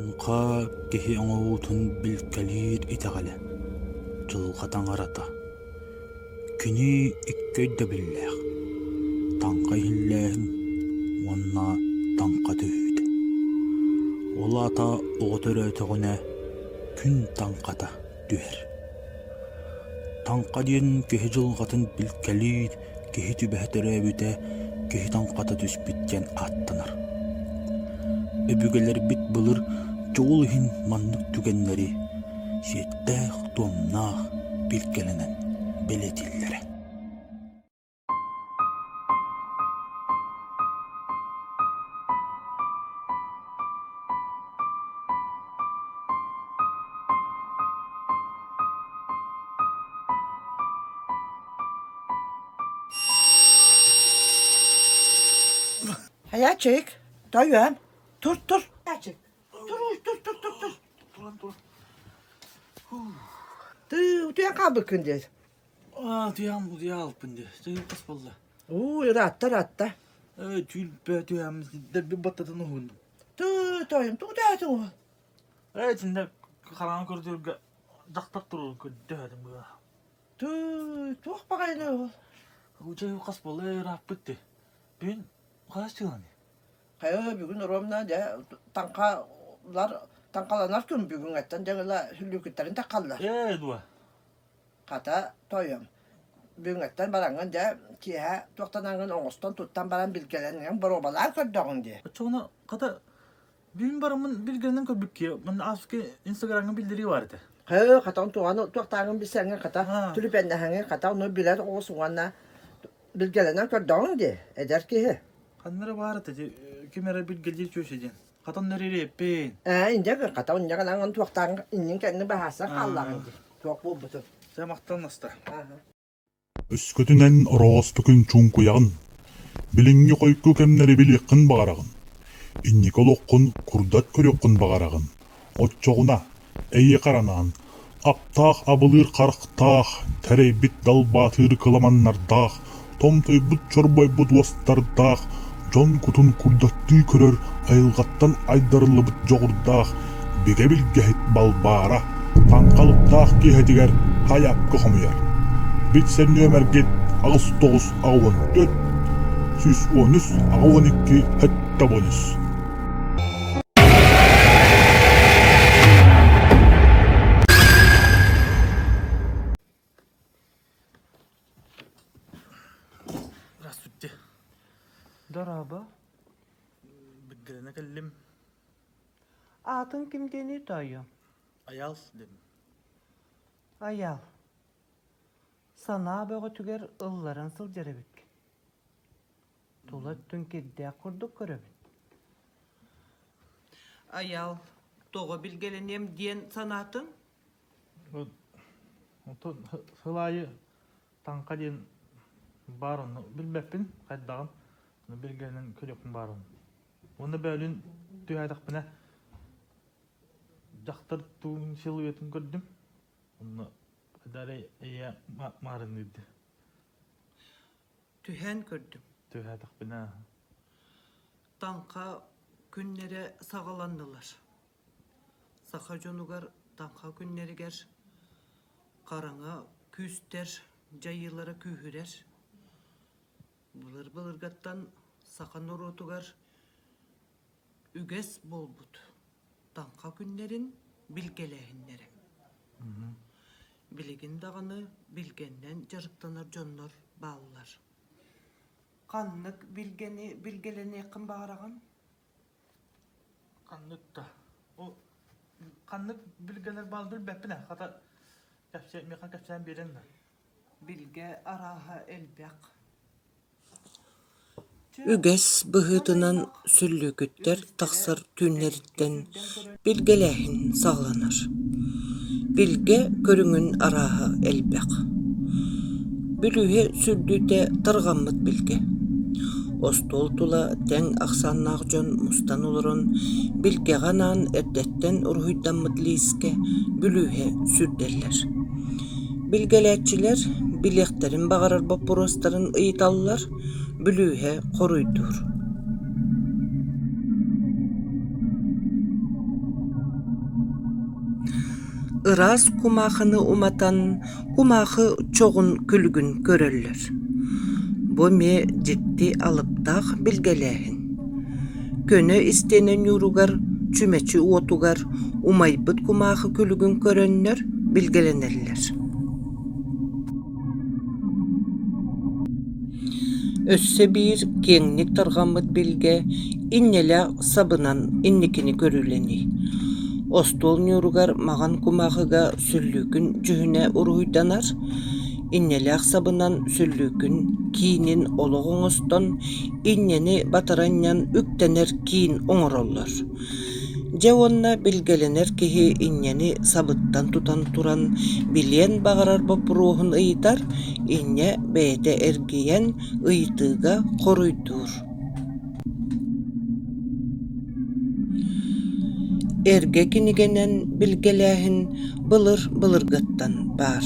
Таҥха киһи оҥоһуутун билгэлиир итэҕэлэ, дьылҕа таҥарата. Кини икки өйдөбүллээх: таҥха иһиллээһин уонна таҥха түһүүтэ. Ол аата оҕо төрөөтөҕүнэ күн таҥхата түһэр. Таҥха диэн киһи дьылҕатын билгэлиир, киһи түбэһэ төрөөбүтэ, киһи таҥхата түспүт диэн ааттанар. Өбүгэлэрбит былыр дьол иһин маннык түгэннэри сиэттээх-туомнаах билгэлэнэн бэлиэтииллэрэ. Хайаачык, тойон, тур, тур. Хайаачык, тур, тур, тур, тур, тур. Туран, тур. Ты утуйан хаалбыккын дии. Аа, утуйам, утуйаалпын дии. Тыын хас буолла? Уу, ыраатта, ыраатта. Э, түүл түһэм, дэрби баттатын уһундум. Тыы, тойон, тугу төһөтүҥ ол? Э, итиннэ хараҥа көрдөргө дьахтар туруорун көрдөһөтүм быа. Тыы, туох баҕайыный ол? Учай хас буолла ырааппыт дии. Бүгүн хас чыыланый? Хайа бүгүн ровно дьэ таҥхалар таҥхаланар күн бүгүҥҥэттэн дьэ ыла сүллүүкүттэрин таххаллар. Ээ дуо? Хата тойон бүгүҥҥэттэн бараҥҥын дьэ киэһэ туохтанаҥҥын оҥостон туттан баран билгэлэниҥ боруобалаан көрдөҕүҥ дии. Оччоҕуна хата бүгүн бараммын билгэлэнэн көрбүккэ манна ааспыкка инстаграмҥа биллэрии баар этэ. Хэ хата туганы туохтааҥҥын билсэҥҥин хата түлүпэннэһэҥҥин хата ону билэр оҕус уонна Билгэлэнэн көрдөҕүҥ дии, эдэр киһи. Ханна эрэ баар этэ ким эрэ билгэлиир чүөчэ диэн. Хатан эриэппин. Ээ, инде хата инньэ гынан туохтааҥ иннин кэннин баһаасар хааллаҕыҥ дии. Туох буолбутун. Сэ махтан аста. Өскөтүнэн ороҕоспукун чуҥкуйаҕын, билиҥҥи хойку кэмнэри билиэххин баҕараҕын, инники олоххун курдат көрүөххүн баҕараҕын, Оччоҕуна, эйиэхэ анаан, аптаах абылыыр харахтаах, тэрэйбит далбаатыыр кыламаннардаах, томтойбут чорбойбут уостардаах, дьон кутун курдаттыы көрөр айылҕаттан айдарыллыбыт дьоҕурдаах бигэ билгэһит Балбаара таҥхалыктаах киэһэтигэр хайаапка хомуйар. Билсэр нүөмэргит 89 84 113 82 73. Здравствуйте. Дорообо. Билгэлэнэ кэллим. Аатыҥ ким диэний тоойуом? Айаал дедим. Айаал. Санаа бөҕөтүгэр ылларан сылдьар эбиккин. Тула өттүн кирдээх курдук көрөбүн. Айаал, тоҕо билгэлэниэм диэн санаатыҥ? Онтон сыл аайы таҥха диэн баар онно билбэппин хайдаҕын билгэлэнэн көрүөхпүн баарын. Уонна бөөлүн түһээтэхпинэ дьахтар туун силуэтын көрдүм. Онно хайдах эрэ ийэ маарынныырды. Түһээн көрдүм. Түһээтэхпинэ Таҥха күннэрэ саҕаланнылар. Саха дьонугар таҥха күннэригэр хараҥа күүстэр дьайыылара күүһүрэр. Былыр-былыргаттан саха норуотугар үгэс буолбут таҥха күннэрин билгэлээһиннэрэ. Билигин даҕаны билгэннэн дьарыктанар дьоннор бааллар. Ханнык билгэни билгэлэниэххин баҕараҕын? Ханнык да. Ол ханнык билгэлэр бааллар билбэппин ээ. Хата кэпсээ, миэхэ кэпсээн биэрэн да. Билгэ арааһа элбэх. Үгэс быһыытынан сүллүүкүттэр тахсар түүннэриттэн билгэлээһин саҕаланар. Билгэ көрүҥүн арааһа элбэх. Бүлүүһэ сүрдүүтэ тарҕаммыт билгэ. Остуол тула тэҥ ахсааннаах дьон мустан олорон билгэҕэ анаан эрдэттэн уруһуйдаммыт лиискэ бүлүүһэ сүүрдэллэр. Билгэлээччилэр билиэхтэрин баҕарар боппуруостарын ыйыталлар, бүлүүһэ хоруйдуур. Ыраас кумаахыны уматан, кумаахы чоҕун күлүгүн көрөллөр. Бу эмиэ дьикти алыптаах билгэлээһин. Көнө истиэнэ ньууругар, чүмэчи уотугар умайбыт кумаахы күлүгүн көрөннөр билгэлэнэллэр. Өссө биир киэҥник тарҕаммыт билгэ инньэлээх сабынан инникини көрүүлэнии. Остуол ньууругар маҕан кумааҕыга сүллүүкүн дьүһүнэ уруһуйданар, инньэлээх сабынан сүллүүкүн киинин олох оҥостон, инньэни батаранньан үктэнэр киин оҥороллор. Дьэ уонна билгэлэнэр киһи инньэни сабыттан тутан туран билиэн баҕарар боппуруоһун ыйытар, инньэ бэйэтэ эргийэн ыйытыыга хоруйдуур. Эргэ кинигэнэн билгэлээһин былыр-былыргыттан баар.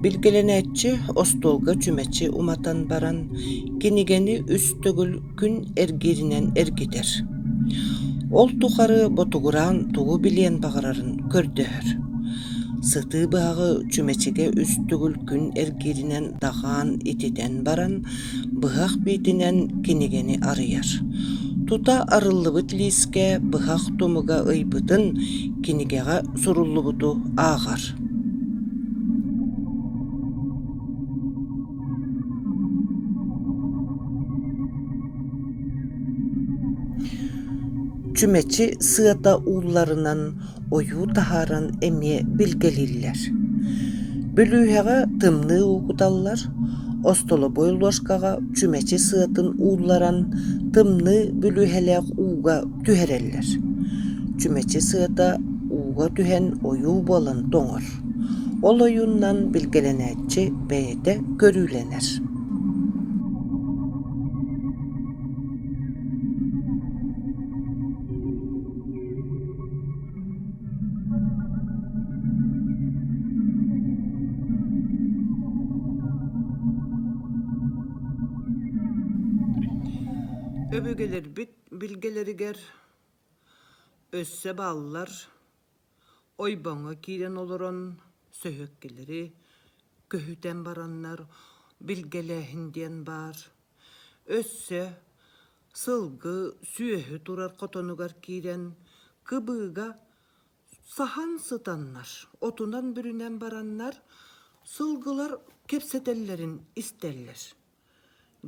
Билгэлэнээччи остуолга чүмэчи уматан баран кинигэни үс төгүл күн эргииринэн эргитэр. Ол тухары ботугураан тугу билиэн баҕарарын көрдөһөр. Сытыы быһаҕы чүмэчигэ үс төгүл күн эргииринэн даҕаан ититэн баран, быһах биитинэн кинигэни арыйар. Тута арыллыбыт лиискэ быһах тумуга ыйбытын кинигэҕэ суруллубуту ааҕар. Чүмэчи сыата уулларынан ойуу таһааран эмиэ билгэлииллэр. Бүлүүһэҕэ тымныы уу куталлар, остолобуой луоскаҕа чүмэчи сыатын уулларан тымныы бүлүүһэлээх ууга түһэрэллэр. Чүмэчи сыата ууга түһэн ойуу буолан тоҥор. Ол ойууннан билгэлэнээччи бэйэтэ көрүүлэнэр. Өбүгэлэрбит билгэлэригэр өссө бааллар Ойбоҥҥо киирэн олорон сөһүөккэлэри көһүтэн бараннар билгэлээһин диэн баар. Өссө сылгы, сүөһү турар хотонугар киирэн кыбыыга саһан сытаннар, отунан бүрүнэн бараннар сылгылар кэпсэтэллэрин истэллэр.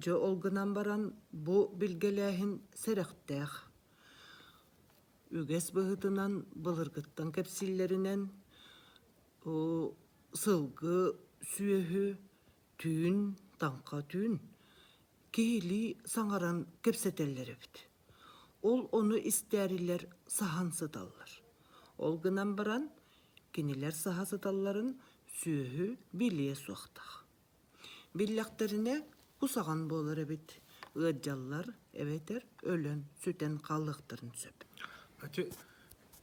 Дьэ ол гынан баран бу билгэлээһин сэрэхтээх. Үгэс быһыытынан былыргыттан кэпсииллэринэн сылгы сүөһү түүн, таҥха түүн киһилии саҥаран кэпсэтэллэр эбит. Ол ону истээрилэр саһан сыталлар. Ол гынан баран кинилэр саһа сыталларын сүөһү билиэ суохтаах. Биллэхтэринэ, кусаҕан буолар эбит, ыалдьаллар эбэтэр өлөн, сүтэн хаалыахтарын сөп. Ати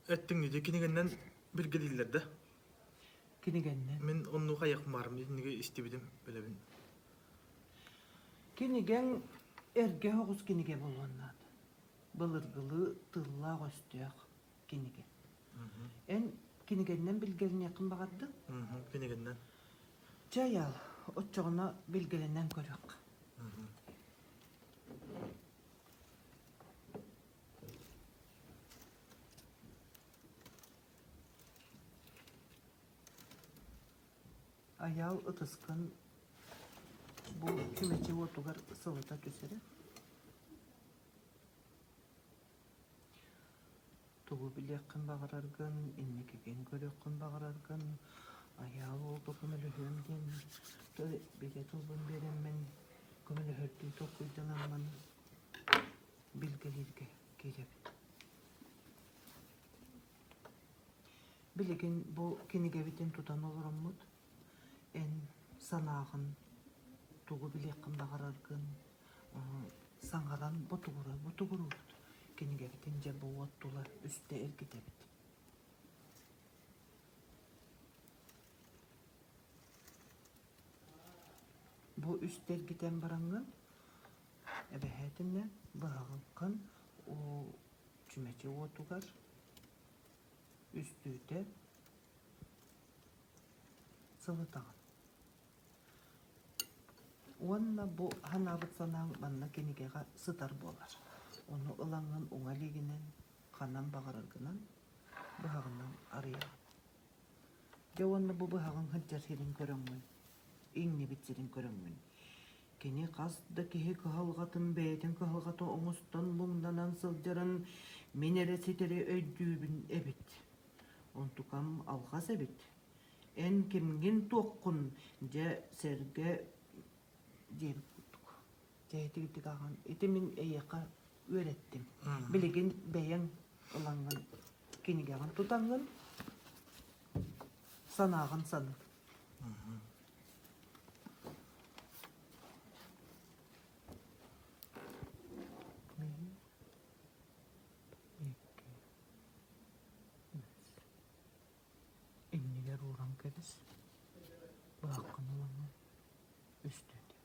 эттиҥ кинигэннэн билгэлииллэр да? Кинигэннэн. Мин оннук айахмаарым итинниги истибитим билэбин. Кинигэҥ эргэ оҕус кинигэ буолуон наада. Былыргылыы тыллаах-өстөөх кинигэ. Эн кинигэннэн билгэлиниэххин баҕардыҥ? Кинигэннэн. Чэ, Айаал, оччоҕуна билгэлэнэн көрүөххэ. Айаал ытыскын бу чүмэчи уотугар сылыта түс эрэ. Тугу билиэххин баҕараргын, инникигин көрүөххүн баҕараргын, Айаал уолга көмөлөһүөм диэн бигэ тылбын биэрэммин, көмөлөһөрдүү толкуйданаммын билгэлииргэ киирэбин. Билигин бу кинигэбитин тутан олороммут, эн санааҕын, тугу билиэххин баҕараргын саҥаран ботугура-ботугуруубут, кинигэбитин дьэ бу уот тула үстэ эргитэбит. Бу үстэ эргитэн бараҥҥын, эбэһээтинэ быһаҕыҥхын чүмэчи уотугар үстүүтэ. Сылытаҕын. Уонна бу санаабыт санааҥ манна кинигэҕэ сытар буолар. Ону ылаҥҥын уҥа илиигинэн, ханан баҕараргынан быһаҕынан арыйаҕын. Дьэ уонна бу быһаҕыҥ сылдьар сирин көрөҥҥүн, иҥнибит сирин көрөҥҥүн, кини хас да киһи кыһалҕатын бэйэтин кыһалҕата оҥостон муҥнанан сылдьарын мин эрэ ситэри өйдүүбүн эбит. Онтукам алҕас эбит. Эн кимҥин-туоххун дьэ сэргэ диэбит курдук. Дьэ итигитик ааҕан ити мин эйиэхэ үөрэттим. Билигин бэйэҥ ылаҥҥын кинигэҕин тутаҥҥын санааҕын саныы. Биир, икки, үс. Иннигэр ууран кэбис, быһаххын ылаҥҥын үстүүтэ.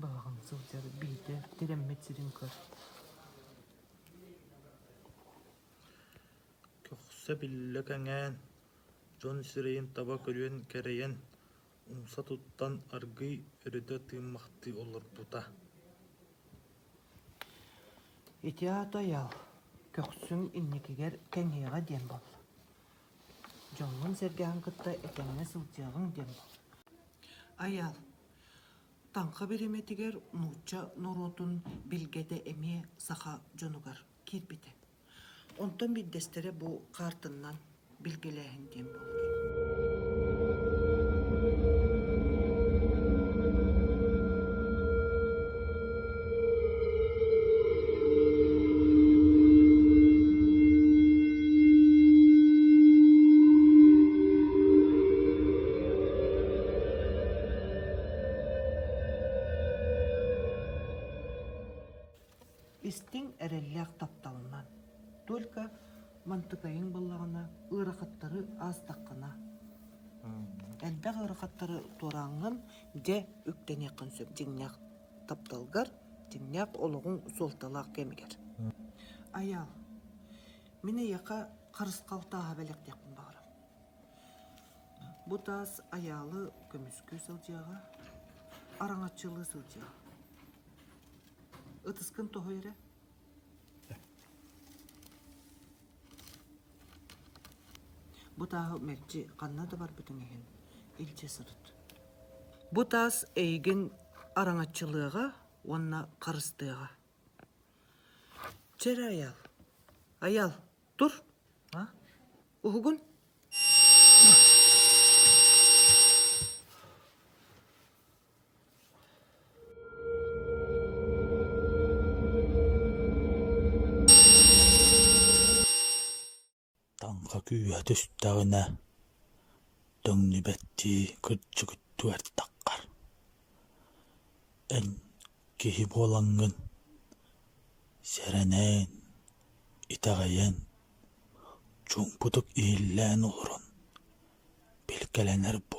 Баҕаҕын сылдьар биитэ тирэммит сирин көр. Көхсө биллэ кэҥээн, дьон сирэйин таба көрүөн кэрэйэн, умса туттан аргыый өрүтэ тыыммахтыы олорбута. Ити аата Айаал, көхсүҥ инникигэр кэҥиэҕэ диэн буолла. Дьоҥҥун-сэргэҕин кытта этэҥҥэ сылдьыаҕыҥ диэн буолла. Айаал, Таҥха бириэмэтигэр нуучча норуотун билгэтэ эмиэ саха дьонугар киирбитэ. Онтон биирдэстэрэ бу хаартыннан билгэлээһин диэн буолар. Истиҥ эрэллээх тапталынан, только мантыкайыҥ буоллаҕына ыарахаттары аастаххына, элбэх ыарахаттары туорааҥҥын дьэ үктэниэххин сөп дьиҥнээх тапталгар, дьиҥнээх олоҕуҥ суолталаах кэмигэр. Айаал, мин эйиэхэ харысхал тааһа бэлэхтиэхпин баҕарабын. Бу таас Айаалы көмүскүү сылдьыаҕа, араҥаччылыы сылдьыаҕа. Ытыскын тоһуй эрэ. Бу тааһы мэлдьи ханна да барбытыҥ иһин илдьэ сырыт. Бу таас эйигин араҥаччылыаҕа уонна харыстыаҕа. Чэ эрэ Айаал, Айаал, тур. А? Уһугун. Таҥха күүһэ түстэҕинэ, төҥнүбэттии кырдьык үрдүгэр таххар. Эн киһи буолаҥҥын, сэрэнэн, итэҕэйэн, чуумпутук иһиллээн олорон, билгэлэнэр буол.